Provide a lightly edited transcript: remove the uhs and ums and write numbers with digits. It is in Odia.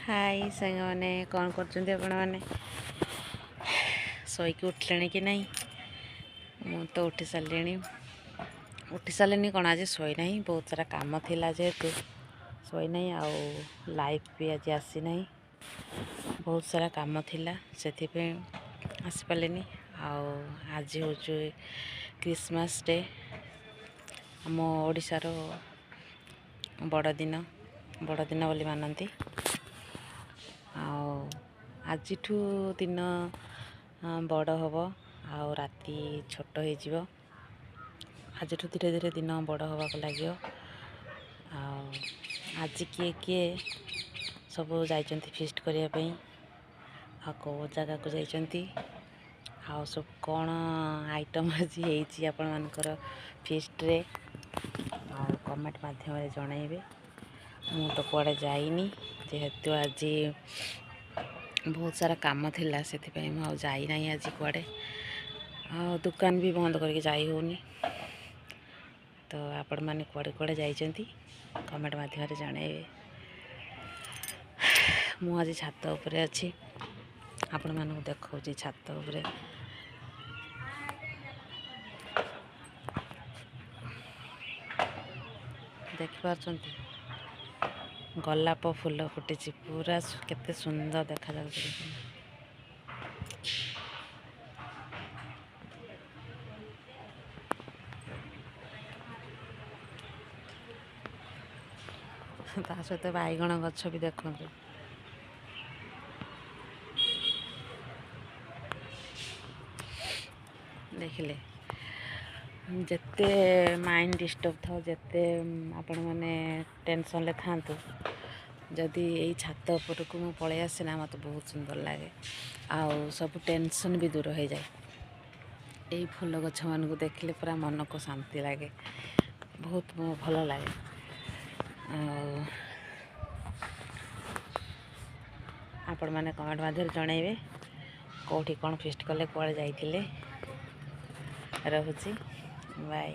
ହାଇ ସାଙ୍ଗମାନେ, କ'ଣ କରୁଛନ୍ତି ଆପଣମାନେ? ଶୋଇକି ଉଠିଲେଣି କି ନାହିଁ? ମୁଁ ତ ଉଠି ସାରିଲିଣି। ଉଠି ସାରିଲିଣି କ'ଣ, ଆଜି ଶୋଇନାହିଁ, ବହୁତ ସାରା କାମ ଥିଲା ଯେହେତୁ ଶୋଇନାହିଁ। ଆଉ ଲାଇଭ୍ ବି ଆଜି ଆସିନାହିଁ, ବହୁତ ସାରା କାମ ଥିଲା, ସେଥିପାଇଁ ଆସିପାରିଲିନି। ଆଉ ଆଜି ହେଉଛି କ୍ରିସମାସ୍ ଡେ, ଆମ ଓଡ଼ିଶାର ବଡ଼ଦିନ, ବଡ଼ଦିନ ବୋଲି ମାନନ୍ତି। ଆଉ ଆଜିଠୁ ଦିନ ବଡ଼ ହେବ ଆଉ ରାତି ଛୋଟ ହେଇଯିବ। ଆଜିଠୁ ଧୀରେ ଧୀରେ ଦିନ ବଡ଼ ହେବାକୁ ଲାଗିବ। ଆଉ ଆଜି କିଏ କିଏ ସବୁ ଯାଇଛନ୍ତି ଫିଷ୍ଟ କରିବା ପାଇଁ, ଆଉ କେଉଁ ଜାଗାକୁ ଯାଇଛନ୍ତି, ଆଉ ସବୁ କ'ଣ ଆଇଟମ୍ ଆଜି ହେଇଛି ଆପଣମାନଙ୍କର ଫିଷ୍ଟରେ, ଆଉ କମେଣ୍ଟ ମାଧ୍ୟମରେ ଜଣାଇବେ। ମୁଁ ତ କୁଆଡ଼େ ଯାଇନି, ଯେହେତୁ ଆଜି ବହୁତ ସାରା କାମ ଥିଲା, ସେଥିପାଇଁ ମୁଁ ଆଉ ଯାଇନାହିଁ ଆଜି କୁଆଡ଼େ। ଆଉ ଦୋକାନ ବି ବନ୍ଦ କରିକି ଯାଇ ହେଉନି। ତ ଆପଣମାନେ କୁଆଡ଼େ କୁଆଡ଼େ ଯାଇଛନ୍ତି କମେଣ୍ଟ ମାଧ୍ୟମରେ ଜଣାଇବେ। ମୁଁ ଆଜି ଛାତ ଉପରେ ଅଛି, ଆପଣମାନଙ୍କୁ ଦେଖାଉଛି ଛାତ ଉପରେ। ଦେଖିପାରୁଛନ୍ତି ଗୋଲାପ ଫୁଲ ଫୁଟିଛି ପୁରା, କେତେ ସୁନ୍ଦର ଦେଖାଯାଉଛି ଦେଖନ୍ତୁ। ତା ସହିତ ବାଇଗଣ ଗଛ ବି ଦେଖନ୍ତୁ। ଦେଖିଲେ ଯେତେ ମାଇଣ୍ଡ ଡିଷ୍ଟର୍ବ ଥାଉ, ଯେତେ ଆପଣମାନେ ଟେନସନ୍ରେ ଥାଆନ୍ତୁ, ଯଦି ଏଇ ଛାତ ଉପରକୁ ମୁଁ ପଳେଇ ଆସେ ନା, ମୋତେ ବହୁତ ସୁନ୍ଦର ଲାଗେ ଆଉ ସବୁ ଟେନସନ୍ ବି ଦୂର ହେଇଯାଏ। ଏଇ ଫୁଲ ଗଛମାନଙ୍କୁ ଦେଖିଲେ ପୁରା ମନକୁ ଶାନ୍ତି ଲାଗେ, ବହୁତ ଭଲ ଲାଗେ। ଆଉ ଆପଣମାନେ କମେଣ୍ଟ ମାଧ୍ୟମରେ ଜଣାଇବେ କେଉଁଠି କ'ଣ ଫିଷ୍ଟ କଲେ, କୁଆଡ଼େ ଯାଇଥିଲେ। ରହୁଛି, ବାଏ।